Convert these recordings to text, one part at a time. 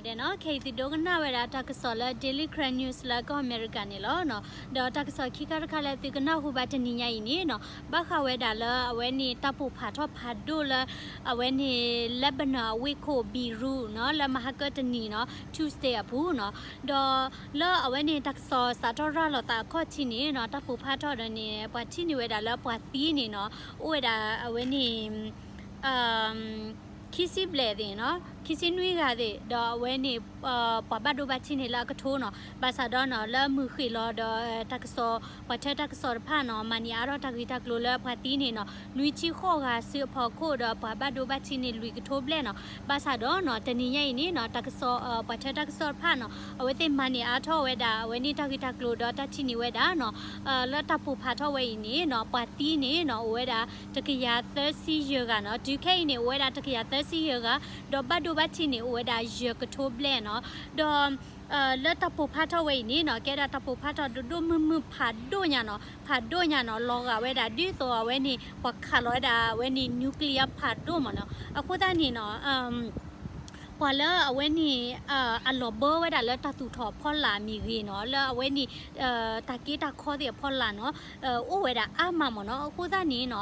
ဒဲးနီၤ ခဲအံၤသုဒိကနၣ်ဝဲဒၣ်တၢ်ကစီၣ်လၢ Daily Karen News လၢကီၢ်အမဲရကၤန့ၣ်လီၤ. ဒီးတၢ်ကစီၣ်ခံခါတခါလၢသုကနၢ်ဟူဘၣ်တနံၤညါအံၤန့ၣ်နီၤ ဘၣ်ဃးဝဲဒၣ်လၢအဝဲန့ၣ်တၢ်ပိာ်ဖးထီၣ်ဖးဒိၣ်လၢ အဝဲန့ၣ် Lebanon အဝ့ၢ်ခိၣ် Beirut နီၤ လၢမဟါကတနံၤနီၤ Tuesday အပူၤနီၤ. ဒီးလၢအဝဲန့ၣ်တၢ်ကစီၣ်စးထီၣ်ရၤလီၤသးအခီၣ်ထံးန့ၣ်နီၤ တၢ်ပိာ်ဖးထီၣ်ဒီးန့ၣ် ပှၤထံၣ်န့ၢ်ဝဲဒၣ်လၢပှၤသံန့ၣ်နီၤ အိၣ်ဝဲဒၣ်အဝဲန့ၣ် ခံဆံဘျဲၣ်သ့ၣ်နီၤ ခံဆံနွံဂၤသ့ၣ် ဒီးအဝဲန့ၣ် ပှၤဘၣ်ဒိဘၣ်ထံးန့ၣ်လၢအကထိနီၤ ဘၣ်ဆၣ်ဒီးနီၤ လၢမုၢ်ဃ့ၢ်လီၤဒီးတၢ်ကစီၣ် ပှၤထၢတၢ်ကစီၣ်တဖၣ်နီၤ မၤန့ၢ်အါထီၣ်တၢ်ဂ့ၢ်တၢ်ကျိၤလၢပှၤသံန့ၣ်နီၤ နွံဆံဃိးဂၤစုအဖီခိၣ်ဒီးပှၤဘၣ်ဒိဘၣ်ထံးန့ၣ်လွံၢ်ကထိဘျဲၣ်နီၤ. ဘၣ်ဆၣ်ဒီးနီၤ တနံၤညါအံၤန့ၣ်နီၤ တၢ်ကစီၣ် ပှၤထၢတၢ်ကစီၣ်တဖၣ်နီၤ အဝဲသ့ၣ်မၤန့ၢ်အါထီၣ်ဝဲဒၣ်အဝဲန့ၣ်တၢ်ဂ့ၢ်တၢ်ကျိၤဒီးတၢ်ထံၣ်န့ၢ်ဝဲဒၣ်နီၤ လၢတၢ်ပိာ်ဖးထီၣ်ဝဲအံၤန့ၣ်နီၤ ပှၤသံန့ၣ်နီၤ အိၣ်ဝဲဒၣ်တကယၤသၢဆံယဲၢ်ဂၤနီၤ တုၤခဲအံၤန့ၣ် အိၣ်ဝဲဒၣ်တကယၤသၢဆံယဲၢ်ဂၤ ဒီးဘၣ်ဒိဘၣ်ထံးန့ၣ်အိၣ်ဝဲဒၣ်ယဲၢ်ကထိဘျဲၣ်နီၤ. ဒီး လၢတၢ်ပိာ်ဖးထီၣ်ဝဲအံၤန့ၣ်နီၤ ကဲဒၣ်တၢ်ပိာ်ဖးထီၣ်ဒိၣ်ဒိၣ်မုၢ်မုၢ်ဖးဒိၣ်ညါနီၤ ဖးဒိၣ်ညါနီၤ လီၤဂာ်ဝဲဒၣ်ဒ်သိးအဝဲန့ၣ် ပှၤခးလီၤဝဲဒၣ်အဝဲန့ၣ် nuclear ဖးဒိၣ်မ့ၢ်နီၤ. အဃိသတးန့ၣ်နီၤ ပှၤလၢအဝဲန့ၣ် အလီၤဘၢဝဲဒၣ်လၢတၢ်သူၣ်ထီၣ်ဖီလာ်မ့ၢ်ဂ့ၤနီၤ လၢအဝဲန့ၣ် တၢ်က့တၢ်ခီသ့ၣ်အဖီလာ်နီၤ အိၣ်ဝဲဒၣ်အါမးမ့ၢ်နီၤ. အဃိသတးန့ၣ်နီၤ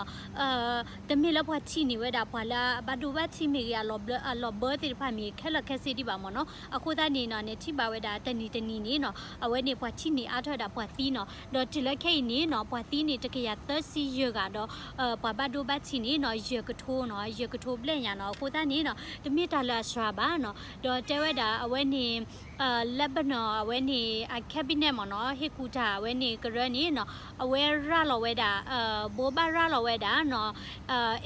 တမ့ၢ်လၢပှၤထံၣ်န့ၢ်ဝဲဒၣ်ပှၤလၢအဘၣ်ဒိဘၣ်ထံးမ့ၢ်ဂ့ၤ အလီၤဘၢသ့ၣ်တဖၣ်မ့ၢ်ခဲလၢာ်ခဲဆ့ဒံးဘၣ်မ့ၢ်နီၤ. အဃိသတးန့ၣ်နီၤ နထံၣ်ဘၣ်ဝဲဒၣ်တနံၤတနံၤန့ၣ်နီၤ အဝဲန့ၣ်ပှၤထံၣ်န့ၢ်အါထီၣ်ဝဲဒၣ်ပှၤသံနီၤ ဒီးတုၤလၢခဲအံၤန့ၣ်နီၤ ပှၤသံန့ၣ်တကယၤသၢဆံယဲၢ်ဂၤဒီး ပှၤဘၣ်ဒိဘၣ်ထံးန့ၣ်နီၤ ယဲၢ်ကထိနီၤ ယဲၢ်ကထိဘျဲၣ်ညါနီၤ. အဃိသတးန့ၣ်နီၤ တမ့ၢ်တၢ်လၢအစှၤဘၣ်နီၤ ဒီးတဲဝဲဒၣ်အဝဲန့ၣ် Lebanon အဝဲန့ၣ် အ cabinet မ့ၢ်နီၤ ဟ့ၣ်ကူၣ်တၢ်အဝဲန့ၣ်ကရၢန့ၣ်နီၤ အဝဲရၤလီၤဝဲဒၣ် ဘိးဘၣ်ရၤလီၤဝဲဒၣ်နီၤ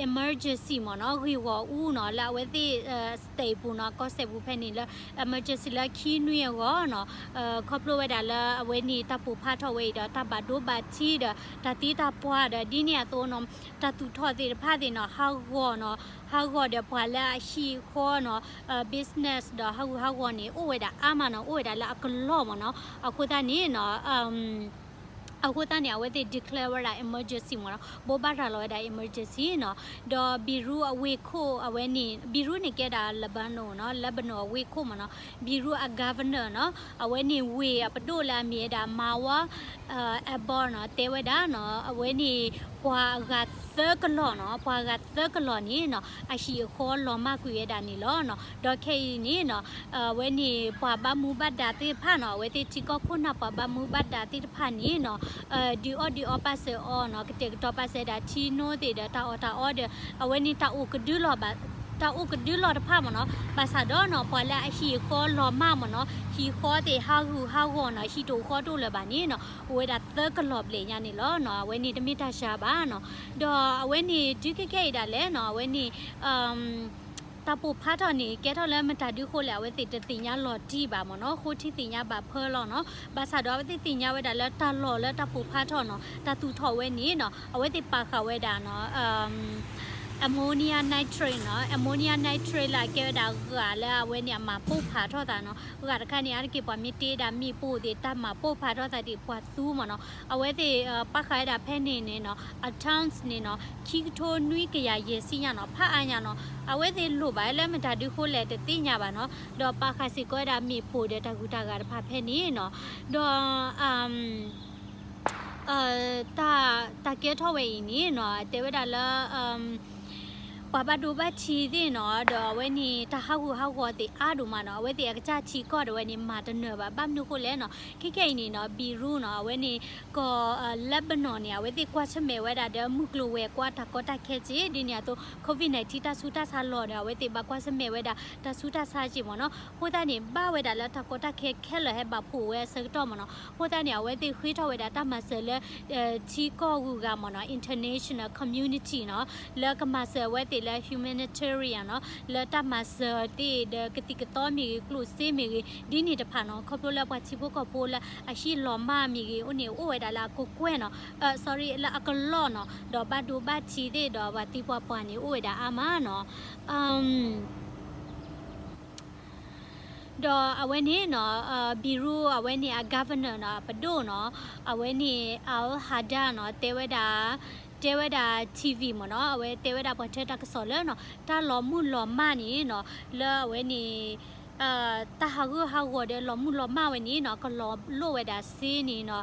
emergency မ့ၢ်နီၤ ဂ့ၢ်ဂီၢ်အူနီၤ လၢအဝဲသ့ၣ် state ပူၤနီၤ ကီၢ်စဲၣ်ပူၤဖဲန့ၣ်လၢ emergency လၢခံနွံအဂီၢ်နီၤ ခီဖျိဝဲဒၣ်လၢအဝဲန့ၣ်တၢ်ပိာ်ဖးထီၣ်ဝဲအံၤဒီး တၢ်ဘၣ်ဒိဘၣ်ထံးဒီး တၢ်သံတၢ်ပှၢ်ဒီး ဒ်န့ၣ်အသိးနီၤ တၢ်သူၣ်ထီၣ်သ့ၣ်တဖၣ်သ့ၣ်နီၤ ဟးဂီၤနီၤ ဟးဂီၤဒီးပှၤလၢအဟံၣ်အဃီနီၤ business ဒီးဟးဂူာ်ဟးဂီၤန့ၣ် အိၣ်ဝဲဒၣ်အါမးနီၤ အိၣ်ဝဲဒၣ်လၢအကလီၢ်မ့ၢ်နီၤ. အဃိသတးန့ၣ်နီၤ အဃိသတးန့ၣ် အဝဲသ့ၣ် declare ဝဲဒၣ် emergency မ့ၢ်နီၤ ဘိးဘၣ်ရၤလီၤဝဲဒၣ် emergency နီၤ. ဒီး Beirut အဝ့ၢ်ခိၣ်အဝဲန့ၣ် Beirut န့ၣ်ကဲဒၣ် Lebanon နီၤ Lebanon အဝ့ၢ်ခိၣ်မ့ၢ်နီၤ Beirut အ governor နီၤ အဝဲန့ၣ်ဝ့ၢ်အပဒိၣ်လၢအမံၤဝဲဒၣ် Marwa Abdullah နီၤ တဲဝဲဒၣ်နီၤ အဝဲန့ၣ် ပှၤအဂၤသၢကလီၢ်နီၤ ပှၤအဂၤသၢကလီၢ်န့ၣ်နီၤ အဟံၣ်အဃီလီၤမၢ်ကွံာ်ဝဲဒၣ်န့ၣ်လီၤနီၤ. ဒီးခဲအံၤန့ၣ်နီၤ အဝဲန့ၣ် ပှၤဘၣ်မူဘၣ်ဒါသ့ၣ်တဖၣ်နီၤ အဝဲသ့ၣ်ထံကီၢ်ခိၣ်နၢ်ပှၤဘၣ်မူဘၣ်ဒါသ့ၣ်တဖၣ်န့ၣ်နီၤ ဒုးအီၣ်ဒုးအီပာ်စၢၤအီၤနီၤ ကတဲာ်ကတီၤပာ်စၢၤဒၣ်ထံနိသ့ၣ်ဒီးတၢ်အီၣ်တၢ်အီဒီး အဝဲန့ၣ်တၢ်အိၣ်ကဒုလီၤဘၣ် တၢ်အိၣ်ကဒုလီၤတဖၣ်မ့ၢ်နီၤ. ဘၣ်ဆၣ်ဒီးနီၤ ပှၤလၢအဟံၣ်အဃီလီၤမၢ်မ့ၢ်နီၤ ဟံၣ်ဃီသ့ၣ်ဟးဂူာ်ဟးဂီၤနီၤ ဟံၣ်တအိၣ်ဃီတအိၣ်လၢၤဘၣ်န့ၣ်နီၤ အိၣ်ဝဲဒၣ်သၢကလီၢ်ဘျဲၣ်ညါန့ၣ်လီၤနီၤ. အဝဲန့ၣ်တမ့ၢ်တၢ်စှၤဘၣ်နီၤ. ဒီးအဝဲန့ၣ်တုၤခဲခဲအံၤဒၣ်လဲာ်နီၤ အဝဲန့ၣ် တၢ်ပိာ်ဖးထီၣ်န့ၣ် ကဲထီၣ်လၢမတၤဒုဃိလဲၣ် အဝဲသ့ၣ်တသ့ၣ်ညါလီၤတံၢ်ဘၣ်မ့ၢ်နီၤ ဃိထံသ့ၣ်ညါဘၣ်ဖၢလီၤနီၤ. ဘၣ်ဆၣ်ဒီးအဝဲသ့ၣ်သ့ၣ်ညါဝဲဒၣ်လၢတၢ်လီၢ်လၢတၢ်ပိာ်ဖးထီၣ်နီၤ တၢ်သူၣ်ထီၣ်ဝဲန့ၣ်နီၤ အဝဲသ့ၣ်ပာ်ဃာ်ဝဲဒၣ်နီၤ ammonium nitrate နီၤ ammonium nitrate လၢအကဲဝဲဒၣ်ဂာ်လၢအဝဲန့ၣ်အမၤပိာ်ဖးထီၣ်သးနီၤ ဂာ်တခါန့ၣ် အါတက့ၢ်ပှၤမ့ၢ်တ့ဒၣ်မ့ၣ်ပိၢ်သ့ၣ် တၢ်မၤပိာ်ဖးထီၣ်သးဒ်ပှၤသူမ့ၢ်နီၤ အဝဲသ့ၣ် ပာ်ဃာ်ဝဲဒၣ်ဖဲန့ၣ်န့ၣ်နီၤ အ tons န့ၣ်နီၤ ခံကထိနွံကယၤယဲၢ်ဆံညါနီၤ ဖးအါညါနီၤ အဝဲသ့ၣ်လိၣ်ဘၣ်လၢမတၤဒုဃိလဲၣ်တသ့ၣ်ညါဘၣ်နီၤ ဒီးပာ်ဃာ်စ့ၢ်ကီးဝဲဒၣ်မ့ၣ်ပိၢ်ဒီးတၢ်ဂုၤတၢ်ဂၤတဖၣ်ဖဲန့ၣ်နီၤ ဒီး တၢ်ကဲထီၣ်ဝဲအံၤန့ၣ်နီၤ တဲဝဲဒၣ်လၢ ပှၤဘၣ်ဒိဘၣ်ထံးသ့ၣ်နီၤ ဒီးအဝဲန့ၣ် တၢ်ဟးဂူာ်ဟးဂီၤသ့ၣ်အါဒိၣ်မးနီၤ အဝဲသ့ၣ်အကစၢ်ထံကီၢ်ဒီးဝဲန့ၣ် မၤတနၢၤဘၣ် ဘၣ်မနုၤဃိလဲၣ်နီၤ ခဲခဲအံၤန့ၣ်နီၤ Beirut နီၤ အဝဲန့ၣ် ကီၢ် Lebanon န့ၣ် အဝဲသ့ၣ်ကွၢ်ဆၢၣ်မဲာ်ဝဲဒၣ်ဒီးမုၢ်ကျိၤဝဲၤကွာ်တၢ်ကီတၢ်ခဲက့ၢ် ဒ်န့ၣ်အသိး COVID nineteen တၢ်ဆူးတၢ်ဆါလီၤဒီး အဝဲသ့ၣ်ဘၣ်ကွၢ်ဆၢၣ်မဲာ်ဝဲဒၣ်တၢ်ဆူးတၢ်ဆါက့ၢ်မ့ၢ်နီၤ အဃိသတးန့ၣ် ဘၣ်ဝဲဒၣ်လၢတၢ်ကီတၢ်ခဲခဲလၢာ်ဟဲဘၣ်ဖှိၣ်ဝဲအဆၢကတီၢ်မ့ၢ်နီၤ အဃိသတးန့ၣ် အဝဲသ့ၣ်ဃ့ထီၣ်ဝဲဒၣ်တၢ်မၤစၢၤလၢ ထံကီၢ်ဂုၤဂၤမ့ၢ်နီၤ international community နီၤ လၢကမၤစၢၤအဝဲသ့ၣ်လၢ humanitarian နီၤ လၢတၢ်မၤစၢၤသ့ၣ်ဒီးကသံၣ်ကသီမ့ၢ်ဂ့ၤ ကျိၣ်စ့မ့ၢ်ဂ့ၤ ဒ်န့ၣ်တဖၣ်နီၤ ခီဖျိလၢပှၤထံဖိကီၢ်ဖိလၢအဟံၣ်လီၤမၢ်မ့ၢ်ဂ့ၤ အိၣ်န့ၣ်အိၣ်ဝဲဒၣ်လၢအကကွဲၢ်နီၤ sorry လၢအကလီၢ်နီၤ ဒီးဘၣ်ဒိဘၣ်ထံးသ့ၣ်ဒီးပှၤသံပှၤပှၢ်န့ၣ် အိၣ်ဝဲဒၣ်အါမးနီၤ ဒီးအဝဲန့ၣ်နီၤ Beirut အဝဲန့ၣ်အ governor နီၤ အပဒိၣ်နီၤ အဝဲန့ၣ် Al Haddad နီၤ တဲဝဲဒၣ် တဲဝဲဒၣ် TV မ့ၢ်နီၤ အဝဲတဲဝဲဒၣ်ပှၤထၢတၢ်ကစီၣ်လၢနီၤ တၢ်လီၤမုၢ်လီၤမၢ်န့ၣ်နီၤ လၢအဝဲန့ၣ် တၢ်ဟးဂူာ်ဟးဂီၤဒီးလီၤမုၢ်လီၤမၢ်ဝဲန့ၣ်နီၤ ကလီၤလိၣ်ဝဲဒၣ်စ့န့ၣ်နီၤ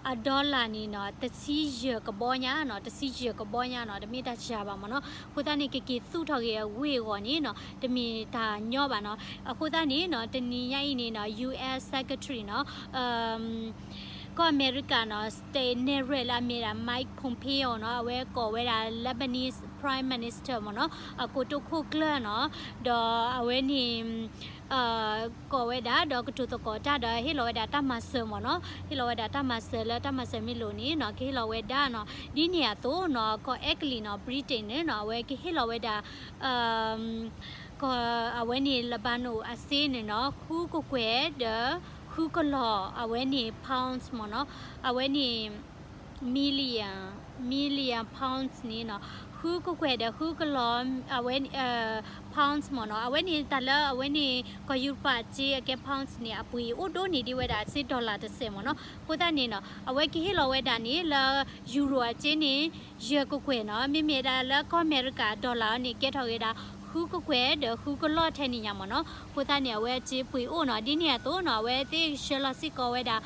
အ dollar န့ၣ်နီၤ တဆံယဲၢ်ကဘီညါနီၤ တဆံယဲၢ်ကဘီညါနီၤ တမ့ၢ်တၢ်စှၤဘၣ်မ့ၢ်နီၤ အဃိသတးန့ၣ် ကက့ၤသူၣ်ထီၣ်က့ၤအဂ့ၢ်အဂီၢ်န့ၣ်နီၤ တမ့ၢ်တၢ်ညီဘၣ်နီၤ အဃိသတးန့ၣ်နီၤ တနံၤညါအံၤန့ၣ်နီၤ U S Secretary နီၤ ကီၢ်အမဲရကၤနီၤ State နဲၣ်ရွဲၣ်လၢအမ့ၢ်ဒၣ် Mike Pompeo နီၤ အဝဲကိးဝဲဒၣ် Lebanese Prime Minister မ့ၢ်နီၤ အကိတိာ်ခိၣ်ကျၢၢ်နီၤ ဒီးအဝဲန့ၣ် ကိးဝဲဒၣ် ဒီးကတိၤသကိးတၢ်ဒီးဟ့ၣ်လီၤဝဲဒၣ်တၢ်မၤစၢၤမ့ၢ်နီၤ ဟ့ၣ်လီၤဝဲဒၣ်တၢ်မၤစၢၤလၢတၢ်မၤစၢၤမ့ၢ်လိာ်န့ၣ်နီၤ ကဟ့ၣ်လီၤဝဲဒၣ်နီၤ ဒ်န့ၣ်အသိးနီၤ ကီၢ်အဲကလံးနီၤ Britain န့ၣ်နီၤ အဝဲကဟ့ၣ်လီၤဝဲဒၣ် ကီၢ်အဝဲန့ၣ် Lebanon အစ့န့ၣ်နီၤ ဃုကကွဲၢ်ဒီး ဃုကလီၤ အဝဲန့ၣ် pounds မ့ၢ်နီၤ အဝဲန့ၣ် million million pounds န့ၣ်နီၤ ဃုကကွဲၢ်ဒီးဃုကလီၤ အဝဲ pounds မ့ၢ်နီၤ အဝဲန့ၣ်တၢ်လၢအဝဲန့ၣ် ကီၢ်ယူရပၤအစ့အကဲ pounds န့ၣ် အပှ့ၤအိၣ်ဒိၣ်န့ၢ်ဒံးဝဲဒၣ်စ့ dollar တစဲးမ့ၢ်နီၤ အဃိသတးန့ၣ်နီၤ အဝဲကဟ့ၣ်လီၤဝဲဒၣ်န့ၣ်လၢ euro အစ့န့ၣ် ယဲၢ်ကကွဲၢ်နီၤ မ့မ့ၢ်ဒၣ်လၢကီၢ်အမဲရကၤ dollar န့ၣ် ကဲထီၣ်ဝဲဒၣ် ဃုကကွဲၢ်ဒီးဃုကလီၤထဲန့ၣ်ညါမ့ၢ်နီၤ အဃိသတးန့ၣ် အဝဲအစ့ပှ့ၤအိၣ်နီၤ ဒ်န့ၣ်အသိးနီၤ အဝဲသ့ၣ်ဆှၢလီၤစ့ၢ်ကီးဝဲဒၣ်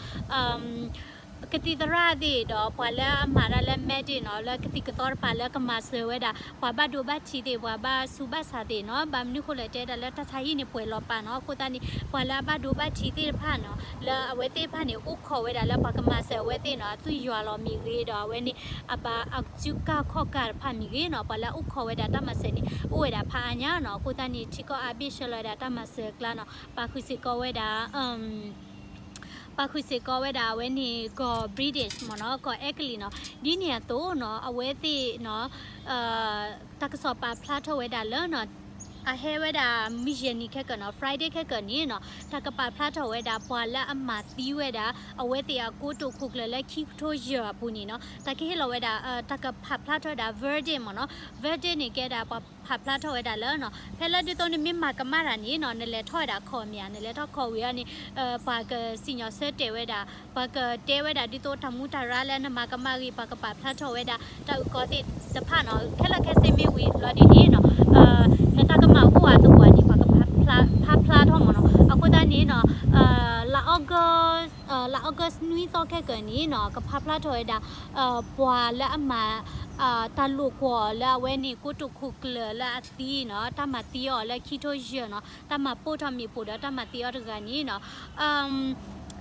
ကသံၣ်သရၣ်သ့ၣ်ဒီးပှၤလၢအမၤတၢ်လၢ medic နီၤ လၢကသံၣ်ကသီတဖၣ်လၢကမၤစၢၤဝဲဒၣ် ပှၤဘၣ်ဒိဘၣ်ထံးသ့ၣ် ပှၤဘၣ်ဆူးဘၣ်ဆါသ့ၣ်နီၤ ဘၣ်မနုၤဃိလဲၣ်တဲဒၣ်လၢတၢ်ဆါဟံၣ်န့ၣ်ပှဲၤလီၤပာ်နီၤ အဃိသတးန့ၣ် ပှၤလၢအဘၣ်ဒိဘၣ်ထံးသ့ၣ်တဖၣ်နီၤ လၢအဝဲသ့ၣ်တဖၣ်န့ၣ် အိၣ်ခိးဝဲဒၣ်လၢပှၤကမၤစၢၤအဝဲသ့ၣ်နီၤ အသွံၣ်ယွၤလီၤမ့ၢ်ဂ့ၤဒီး အဝဲန့ၣ် အဘၣ်အစုကၢ်ခီၣ်ကၢ်တဖၣ်မ့ၢ်ဂ့ၤနီၤ ပှၤလၢအအိၣ်ခိးဝဲဒၣ်တၢ်မၤစၢၤန့ၣ် အိၣ်ဝဲဒၣ်ဖးအါညါနီၤ အဃိသတးန့ၣ် ထံကီၢ်အါဘ့ၣ်ဆှၢလီၤဝဲဒၣ်တၢ်မၤစၢၤအကျါနီၤ ပာ်ဃုာ်စ့ၢ်ကီးဝဲဒၣ် ပာ်ဃုာ်စ့ၢ်ကီးဝဲဒၣ်အဝဲန့ၣ် ကီၢ် British မ့ၢ်နီၤ ကီၢ်အဲကလံးနီၤ ဒ်န့ၣ်အသိးနီၤ အဝဲသ့ၣ်နီၤ တၢ်ကစီၣ်ပာ်ဖျါထီၣ်ဝဲဒၣ်လၢနီၤ အဟဲဝဲဒၣ်မုၢ်ယဲၢ်နံၤခဲကၢၢ်နီၤ Friday ခဲကၢၢ်န့ၣ်နီၤ တၢ်ကပာ်ဖျါထီၣ်ဝဲဒၣ်ပှၤလၢအမၤသံဝဲဒၣ် အဝဲသ့ၣ်အကိတိာ်ခိၣ်ကျၢၢ်လၢခံကထိယဲၢ်အပူၤန့ၣ်နီၤ တၢ်ကဟ့ၣ်လီၤဝဲဒၣ် တၢ်ကပာ်ဖျါထီၣ်ဝဲဒၣ် verdict မ့ၢ်နီၤ verdict န့ၣ်ကဲဒၣ်ပှၤပာ်ဖျါထီၣ်ဝဲဒၣ်လၢနီၤ ဖဲလၢဒ်သိးနမ့ၢ်မၤကမၣ်တၢ်န့ၣ်နီၤ နလဲၤထီၣ်ဝဲဒၣ် court မ့ၢ်ဧါ နလဲၤထီၣ် court ဝံၤအီၤန့ၣ် ပှၤကစံၣ်ညီၣ်ဆၢတဲာ်ဝဲဒၣ် ပှၤကတဲဝဲဒၣ်ဒ်သိးတၢ်မူတၢ်ရၢလၢနမၤကမၣ်ဂ့ၤ ပှၤကပာ်ဖျါထီၣ်ဝဲဒၣ် တၢ်အုၣ်ကီၤသ့ၣ်တဖၣ်နီၤ ခဲလၢာ်ခဲဆ့မ့ၢ်ဝံၤတဘျီဒ်န့ၣ်နီၤ နတၢ်ကမၣ်အိၣ်အါတအိၣ်အါန့ၣ် ပှၤကဖးဖျါထီၣ်မ့ၢ်နီၤ အဃိသတးန့ၣ်နီၤ လါ August လါ August နွံသီခဲကၢၢ်န့ၣ်နီၤ ကဖးဖျါထီၣ်ဝဲဒၣ် ပှၤလၢအမၤ တၢ်လိာ်ကွီၢ်လၢအဝဲန့ၣ် ကိတိာ်ခိၣ်ကျၢၢ်လၢအသံနီၤ တၢ်မၤသံအီၤလၢခံကထိယဲၢ်နီၤ တၢ်မၤပိာ်ထီၣ်မ့ၣ်ပိၢ်ဒီးတၢ်မၤသံအီၤတဂၤန့ၣ်နီၤ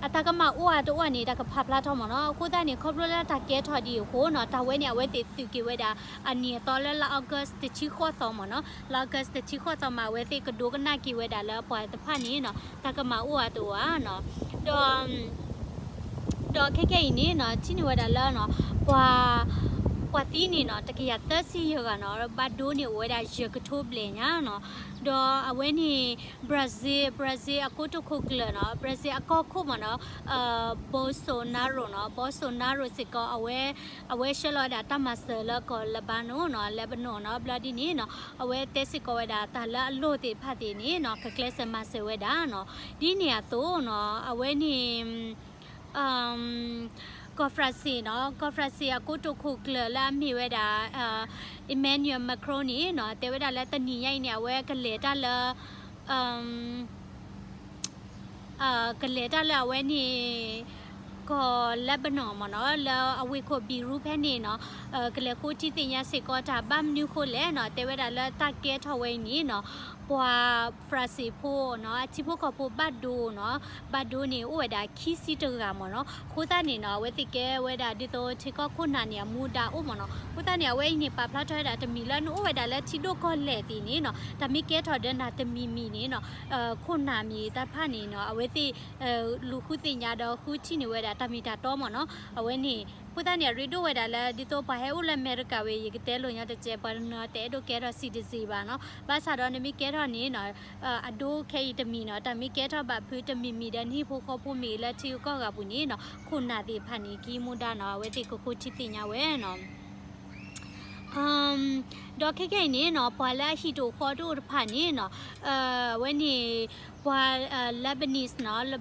အတၢ်ကမၣ်အိၣ်အါတအိၣ်န့ၣ် တၢ်ကဖးဖျါထီၣ်မ့ၢ်နီၤ အဃိသတးန့ၣ် ခီဖျိလၢတၢ်ကဲထီၣ်ဒ်အံၤအဃိနီၤ တၢ်ဝဲန့ၣ် အဝဲသ့ၣ်သုးက့ၤဝဲဒၣ် အနံၤအသီလၢလါ August တဆံဃိးသီမ့ၢ်နီၤ လါ August တဆံဃိးသီမး အဝဲသ့ၣ်ကဒိကနၣ်က့ၤဝဲဒၣ်လၢပှၤတဖၣ်န့ၣ်နီၤ တၢ်ကမၣ်အိၣ်အါတအိၣ်ဧါနီၤ ဒီး ဒီးခဲကဲအံၤန့ၣ်နီၤ ထံၣ်န့ၢ်ဝဲဒၣ်လၢနီၤ ပှၤ ပှၤသံန့ၣ်နီၤ တကယၤသၢဆံယဲၢ်ဂၤနီၤ ဘၣ်ဒိန့ၣ်အိၣ်ဝဲဒၣ်ယဲၢ်ကထိဘျဲၣ်ညါနီၤ ဒီးအဝဲန့ၣ် Brazil Brazil အကိတိာ်ခိၣ်ကျၢၢ်နီၤ Brazil အကီၢ်ခိၣ်မ့ၢ်နီၤ Bolsonaro နီၤ Bolsonaro စ့ၢ်ကီး အဝဲ အဝဲဆှၢလီၤဝဲဒၣ်တၢ်မၤစၢၤလၢကီၢ် Lebanon နီၤ Lebanon နီၤ ဘျီဒ်န့ၣ်နီၤ အဝဲတဲစ့ၢ်ကီးဝဲဒၣ်တၢ်လၢအလိၣ်သ့ၣ်တဖၣ်သ့ၣ်န့ၣ်နီၤ ကကျဲးစၢးမၤစၢၤဝဲဒၣ်နီၤ ဒ်န့ၣ်အသိးနီၤ အဝဲန့ၣ် ကီၢ် France နီၤ ကီၢ် France အကိတိာ်ခိၣ်ကျၢၢ်လၢအမ့ၢ်ဝဲဒၣ် Emmanuel Macron န့ၣ်နီၤ တဲဝဲဒၣ်လၢတနံၤညါအံၤန့ၣ် အဝဲကလဲၤတၢ်လၢ ကလဲၤတၢ်လၢအဝဲန့ၣ် ကီၢ် Lebanon မ့ၢ်နီၤ လၢအဝ့ၢ်ခိၣ် Beirut ဖဲန့ၣ်နီၤ ကလဲၤဃိထံသ့ၣ်ညါစ့ၢ်ကီးတၢ် ဘၣ်မနုၤဃိလဲၣ်နီၤ တဲဝဲဒၣ်လၢတၢ်ကဲထီၣ်ဝဲအံၤန့ၣ်နီၤ ပှၤ France ဖိနီၤ အထံဖိကီၢ်ဖိဘၣ်ဒိနီၤ ဘၣ်ဒိန့ၣ် အိၣ်ဝဲဒၣ်ခံဆံတဂၤမ့ၢ်နီၤ အဃိသတးန့ၣ်နီၤ အဝဲသ့ၣ်ကဲဝဲဒၣ်ဒ်သိးထံကီၢ်ခိၣ်နၢ်န့ၣ် အမူဒါအိၣ်မ့ၢ်နီၤ အဃိသတးန့ၣ် အဝဲအံၤန့ၣ် ပာ်ဖျါထီၣ်ဝဲဒၣ်တမံၤလၢနအိၣ်ဝဲဒၣ်လၢထံဒိၣ်ကီၢ်လဲၢ်သ့ၣ်န့ၣ်နီၤ တၢ်မ့ၢ်ကဲထီၣ်ဒီးနၤတမံၤမံၤန့ၣ်နီၤ ခိၣ်နၢ်မ့ၢ်တၢ်တဖၣ်န့ၣ်နီၤ အဝဲသ့ၣ် လူၤဃုသ့ၣ်ညါဒီးဃုထံၣ်န့ၢ်ဝဲဒၣ်တၢ်မ့ၢ်တၢ်တီမ့ၢ်နီၤ အဝဲန့ၣ် အဃိသတးန့ၣ် အရ့ဒိၣ်ဝဲဒၣ်လၢ ဒ်သိးပှၤဟဲအိၣ်လၢအမဲရကၤဝဲ ယကတဲလိာ်ညါတစဲး ပှၤတနီၤတအဲၣ်ဒိးကဲထီၣ် citizen ဘၣ်နီၤ ဘၣ်ဆၣ်ဒီးနမ့ၢ်ကဲထီၣ်န့ၣ်နီၤ အဒိခဲအံၤတမံၤနီၤ တၢ်မ့ၢ်ကဲထီၣ်ဘၣ်ဖုးတမံၤမံၤဒီးနဟံၣ်ဖိဃီဖိမ့ၢ်ဂ့ၤလၢထံဂုၤကီၢ်ဂၤပူၤန့ၣ်နီၤ ခိၣ်နၢ်သ့ၣ်တဖၣ်န့ၣ် ကဟံးမူဒါနီၤ အဝဲသ့ၣ်ကဃုထံသ့ၣ်ညါဝဲနီၤ ဒီးခဲကဲအံၤန့ၣ်နီၤ ပှၤလၢအဟံၣ်တအိၣ်ဃီတအိၣ်တဖၣ်န့ၣ်နီၤ အဝဲန့ၣ် ပှၤ Lebanese နီၤ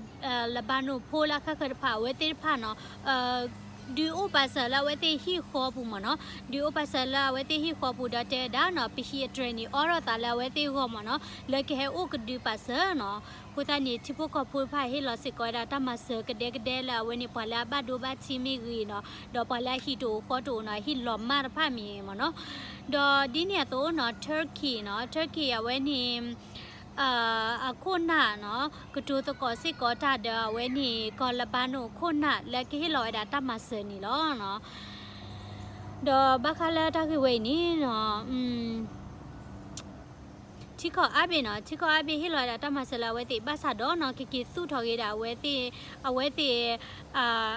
Lebanon ဖိလၢအဃၣ်ဃၢၤတဖၣ် အဝဲသ့ၣ်တဖၣ်နီၤ ဒုးအိၣ်ပာ်စၢၤလၢအဝဲသ့ၣ်ဟံၣ်ဃီပူၤမ့ၢ်နီၤ, ဒုးအိၣ်ပာ်စၢၤလၢအဝဲသ့ၣ်ဟံၣ်ဃီပူၤဒီးတဲဝဲဒၣ်နီၤ, ပဟံၣ်အတြဲၤန့ၣ် အိးထီၣ်သးလၢအဝဲသ့ၣ်ဂီၢ်မ့ၢ်နီၤ, လၢကဟဲအိၣ်ကဒုပာ်စၢၤနီၤ. အဃိသတးန့ၣ် ထံဖိကီၢ်ဖိတဖၣ်ဟ့ၣ်လီၤစ့ၢ်ကီးဝဲဒၣ်တၢ်မၤစၢၤကဒဲကဒဲလၢအဝဲန့ၣ် ပှၤလၢအဘၣ်ဒိဘၣ်ထံးမ့ၢ်ဂ့ၤနီၤ, ဒီးပှၤလၢအဟံၣ်တအိၣ်ဃီတအိၣ်နီၤ, ဟံၣ်လီၤမၢ်တဖၣ်မ့ၢ်မ့ၢ်နီၤ. ဒီးဒ်န့ၣ်အသိးနီၤ Turkey နီၤ, Turkey အဝဲန့ၣ် အခိၣ်နၢ်နီၤ, ကတိၤသကိးစ့ၢ်ကီးတၢ်ဒီးအဝဲန့ၣ် ကီၢ်လဘါနိၣ်ခိၣ်နၢ် လၢကဟ့ၣ်လီၤဝဲဒၣ်တၢ်မၤစၢၤန့ၣ်လီၤ. ဒီးဘၣ်ဃးလၢတၢ်ဂ့ၢ်ဝဲအံၤန့ၣ်နီၤ ထံကီၢ်အါဘ့ၣ်နီၤ, ထံကီၢ်အါဘ့ၣ်ဟ့ၣ်လီၤဝဲဒၣ်တၢ်မၤစၢၤလၢအဝဲသ့ၣ်ဘၣ်ဆၣ်ဒီးနီၤ, ကက့ၤသူၣ်ထီၣ်က့ၤဒၣ်အဝဲသ့ၣ်, အဝဲသ့ၣ်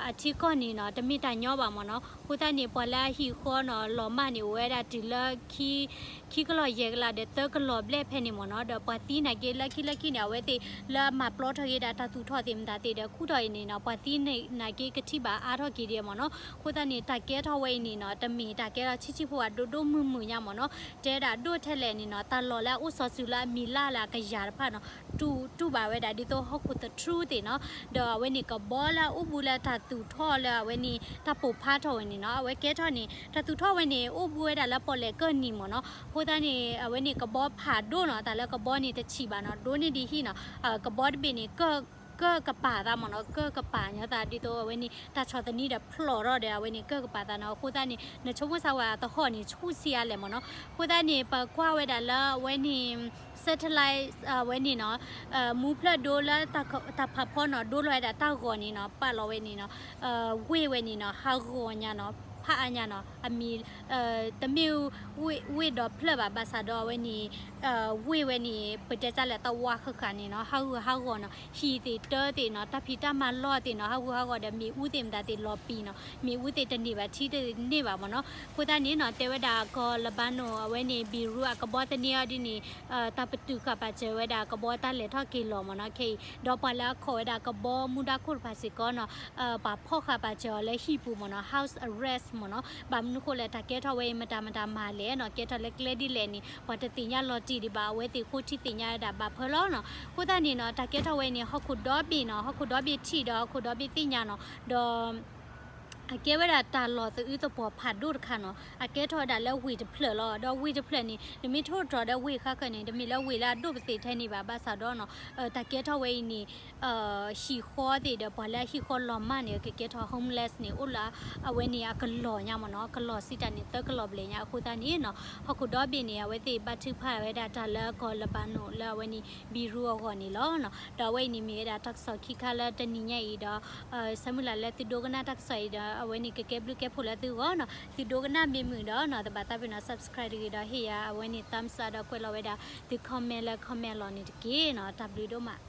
အထံကီၢ်န့ၣ်နီၤ, တမ့ၢ်တၢ်ညီဘၣ်မ့ၢ်နီၤ. အဃိသတးန့ၣ် ပှၤလၢအဟံၣ်ဃီနီၤ လီၤမၢ်န့ၣ် အိၣ်ဝဲဒၣ်တုၤလၢ ခံကလီၢ်ယဲၢ်ကလးဒီးသၢကလီၢ်ဘျဲၣ်ဖဲန့ၣ်မ့ၢ်နီၤ. ဒီးပှၤသံနာ်က့လၢခံလၢခံန့ၣ် အဝဲသ့ၣ်လၢအမၤပျီထီၣ်က့ၤဒၣ်တၢ်သူၣ်ထီၣ်သ့ၣ်မတၤသ့ၣ်ဒီး ခူၣ်ထီၣ်အံၤန့ၣ်နီၤ, ပှၤသံနာ်က့ကထံၣ်ဘၣ်အါထီၣ်က့ၤဒံးမ့ၢ်နီၤ. အဃိသတးန့ၣ် တၢ်ကဲထီၣ်ဝဲအံၤန့ၣ်နီၤ, တမ့ၢ်တၢ်ကဲထီၣ်ဆံးဆံးဖိဘၣ်, ဒိၣ်ဒိၣ်မုၢ်မုၢ်ညါမ့ၢ်နီၤ. တဲဒၣ်ဒိၣ်ထဲလဲၣ်န့ၣ်နီၤ, တၢ်လီၢ်လၢအအိၣ်စီၤစုၤလၢအမံၤလၢ်လၢအကယၤတဖၣ်နီၤ တူၢ်ဘၣ်ဝဲဒၣ်ဒ်သိးဟီၣ်ခိၣ်သထြူသ့ၣ်နီၤ. ဒီးအဝဲန့ၣ်ကဘီလၢအအိၣ်ဘူးလၢတၢ်သူၣ်ထီၣ်လၢအဝဲန့ၣ် တၢ်ပိာ်ဖးထီၣ်ဝဲန့ၣ်နီၤ, အဝဲကဲထီၣ်န့ၣ် တၢ်သူၣ်ထီၣ်ဝဲန့ၣ် အိၣ်ဘူးဝဲဒၣ်လၢပီၣ်လဲၣ်ကၢၢ်နံၤမ့ၢ်နီၤ. အဃိသတးန့ၣ် အဝဲန့ၣ်ကဘီဖးဒိၣ်နီၤ, တၢ်လၢကဘီန့ၣ်တဆံးဘၣ်နီၤ, ဒိၣ်န့ၢ်ဒံးဟံၣ်နီၤ. ကဘီတဘ့ၣ်န့ၣ် ကၢၢ်ကပၤသးမ့ၢ်နီၤ, ကၢၢ်ကပၤညီသးဒ်သိးအဝဲန့ၣ် တၢ်ဆီၣ်သနံးဒီးဖျိးထီၣ်ဒီးအဝဲန့ၣ် ကၢၢ်ကပၤသးနီၤ. အဃိသတးန့ၣ် နဆိကမိၣ်စၢ်ဝဲအသဟီၣ်န့ၣ် ဆူၣ်ဆံးအါလဲၣ်မ့ၢ်နီၤ. အဃိသတးန့ၣ် ပကွၢ်ဝဲဒၣ်လၢအဝဲန့ၣ် satellite အဝဲန့ၣ်နီၤ, မူဖျၢၣ်ဒိလၢတၢ်ဖးဖီနီၤ ဒိလီၤဝဲဒၣ်တၢ်ဂီၤန့ၣ်နီၤ, ပာ်လီၤဝဲန့ၣ်နီၤ, ဝ့ၢ်ဝဲန့ၣ်နီၤ ဟးဂီၤညါနီၤ, ဖးအါညါနီၤ, အမံၤ တမ့ၢ်ဝ့ၢ်ဒီဖျၢၣ်ဘၣ်, ဘၣ်ဆၣ်ဒီးအဝဲန့ၣ် ဝ့ၢ်ဝဲန့ၣ် ပတဲတၢ်လဲၣ် တဝါဃၣ်ဃၣ်န့ၣ်နီၤ, ဟးဂူာ်ဟးဂီၤနီၤ, ဟံၣ်သ့ၣ်တၢသ့ၣ်နီၤ, တၢ်ဖံးတၢ်မၤလီၢ်သ့ၣ်နီၤ, ဟးဂူာ်ဟးဂီၤဒီးမ့ၣ်အူသ့ၣ်မတၤသ့ၣ်လီၤပံာ်နီၤ, မ့ၣ်အူသ့ၣ်တန့ၢ်ဘၣ် ထံတန့ၢ်ဘၣ်မ့ၢ်နီၤ. အဃိသတးန့ၣ်နီၤ တဲဝဲဒၣ်ကီၢ်လဘါနိၣ် အဝဲန့ၣ် Beirut အကဘီသန့အီၤဒ်န့ၣ် တၢ်ပတုာ်ဃာ်ပာ်စၢၤဝဲဒၣ်ကဘီတၢ်လဲၤထီၣ်က့ၤလီၤမ့ၢ်နီၤ. ခဲအံၤ ဒီးပှၤလၢအခိးဝဲဒၣ်ကဘီမူဒါခိၣ်တဖၣ်စ့ၢ်ကီးနီၤ ပာ်ဖီၣ်ဃာ်ပာ်စၢၤအီၤလၢဟံၣ်ပူၤမ့ၢ်နီၤ, house arrest မ့ၢ်နီၤ. ဘၣ်မနုၤဃိလဲၣ် တၢ်ကဲထီၣ်ဝဲအံၤ မတၤမတၤမၤလဲၣ်နီၤ, ကဲထီၣ်လၢကျဲဒ်လဲၣ်န့ၣ် ပှၤတသ့ၣ်ညါလီၤတံၢ်ဒံးဘၣ်, အဝဲသ့ၣ်ဃိထံသ့ၣ်ညါဝဲဒၣ်ဘၣ်ဖၢလီၤနီၤ. အဃိသတးန့ၣ်နီၤ တၢ်ကဲထီၣ်ဝဲအံၤန့ၣ် ဟီၣ်ခိၣ်ဒီဘ့ၣ်နီၤ, ဟီၣ်ခိၣ်ဒီဘ့ၣ်ထံၣ်ဒီး ဟီၣ်ခိၣ်ဒီဘ့ၣ်သ့ၣ်ညါနီၤ, ဒီး အကဲဝဲဒၣ်တၢ်လီၢ်သအုးသပှီၤဖးဒိၣ်တခါနီၤ, အကဲထီၣ်ဝဲဒၣ်လၢဝ့ၢ်တဖျၢၣ်လီၤ. ဒီးဝ့ၢ်တဖျၢၣ်န့ၣ် နမ့ၢ်ထိၣ်တြီၤဒီးဝ့ၢ်ဃါဃၢၤန့ၣ် တမ့ၢ်လၢဝ့ၢ်လၢအဒိၣ်ပသ့ၣ်ထဲန့ၣ်ဘၣ်, ဘၣ်ဆၣ်ဒီးနီၤ တၢ်ကဲထီၣ်ဝဲအံၤန့ၣ် ဟံၣ်ဃီသ့ၣ်ဒီးပှၤလၢအဟံၣ်ဃီလီၤမၢ်န့ၣ် ကကဲထီၣ် homeless န့ၣ် အိၣ်လၢအဝဲန့ၣ်အကလီၢ်ညါမ့ၢ်နီၤ, ကလီၢ်စံးတၢ်န့ၣ် သၢကလီၢ်ဘျဲၣ်ညါ. အဃိသတးန့ၣ်နီၤ ဟီၣ်ခိၣ်ဒီဘ့ၣ်န့ၣ် အဝဲသ့ၣ်ဘၣ်ထုကဖၣ်ဝဲဒၣ်တၢ်လၢကီၢ်လဘါနိၣ်လၢအဝဲန့ၣ် Beirut အဂီၢ်န့ၣ်လီၤ. ဒီးအဝဲအံၤန့ၣ်မ့ၢ်ဝဲဒၣ်တၢ်ကစီၣ်ခံခါလၢတနံၤညါအံၤဒီး ဆၢမုၢ်လၢ်လၢသုဒိကနၣ်တၢ်ကစီၣ်အံၤဒီး အဝဲန့ၣ်ကကဲဘျုးကဲဖှိၣ်လၢသုဂီၢ်နီၤ. သုဒိကနၣ်မ့ၢ်မုာ်ဒီးနီၤ တဘၣ်သးပ့ၤနီၤ subscribe တဂ့ၤဒီး ဟ့ၣ်ယၤအဝဲန့ၣ် thumbs up ဒီးကွဲးလီၤဝဲဒၣ်သု comment လၢ comment လီၤန့ၣ်တက့ၢ်နီၤ. တၢ်ဘျုးဒိၣ်မး.